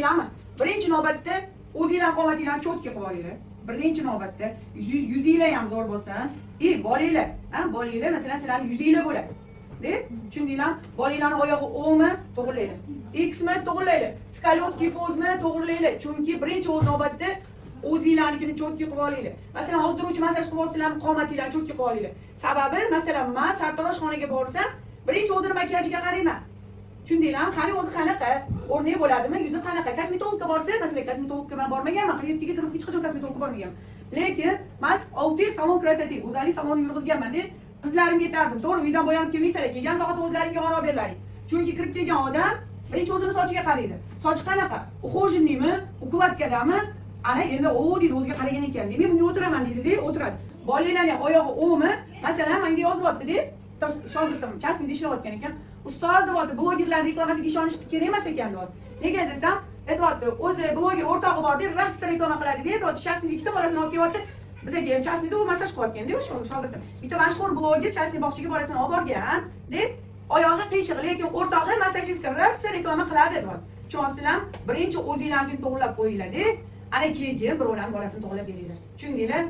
Tushundinglarmi? Birinchi navbatda o'zinglar qomatinglarni чётко qilib olinglar. Birinchi navbatda yuzinglar ham zo'r bo'lsin. И bolanglar, ha, bolanglar, masalan, sizlarni yuzinglar bo'ladi. De, tushundinglarmi? Bolanglarni oyog'i o'ngmi, to'g'irlanglar. Xmi, to'g'irlanglar. Skolioz, kifozmi, to'g'irlanglar. Chunki birinchi o'z navbatda o'zinglarnikini чётко qilib olinglar. Masalan, ozdiruvchi massaj qilib olsanglar, qomatinglarni чётко qilib olinglar. Sababi, masalan, man sartaroshxonaga borsam, birinchi o'zini makiyajiga qarayman. Tushundinglarmi? Qani, o'zi qanaqa? O'rnak bo'ladimi? Yuzi qanaqa? Kosmetologga borsa, masalan, kosmetologga man bormaganman, 47 ga kirib hech qachon kosmetologga bormaganman. Lekin man 6 yil салон красоты, go'zallik saloni yurg'izganman-da. Qizlarimga aytardim, to'g'ri, uydan bo'yanib kelmaysanlar, kelgan zahoti o'zlaringga oro berlaring. Chunki kirib kelgan odam birinchi o'zini sochiga qaraydi. Sochi qanaqa? Ухоженный mi? Укладка dami? Ana endi o deydi, o'ziga qaragan ekan. Demak, bunga o'tiraman deydi-da, o'tiradi. Bolalarning ham oyog'i o'mi? Masalan, menga yozyapti-da, shogirdim частный da ishlayotgan ekan. Ustoz, deyapti, blogerlarning reklamasiga ishonish kerak emas ekan, deyapti. Nega desam, aytyapti, o'zi bloger o'rtog'i bor deb rosa reklama qiladi deyapti. Частный da ikkita bolasini olib kelyapti. Bizaga ham частный da u massaj qilayotganda o'sha shogirdim. Bitta mashhur bloger частный bog'chaga bolasini olib borgan, deb oyog'i qiyshiq, lekin o'rtog'i massajistka rosa reklama qiladi, deyapti. Tushunyapsizlarmi? Birinchi o'zinglarnikini to'g'irlab qo'yinglar-da, ana keyin birovlarni bolasini to'g'irlab beringlar. Tushundinglar?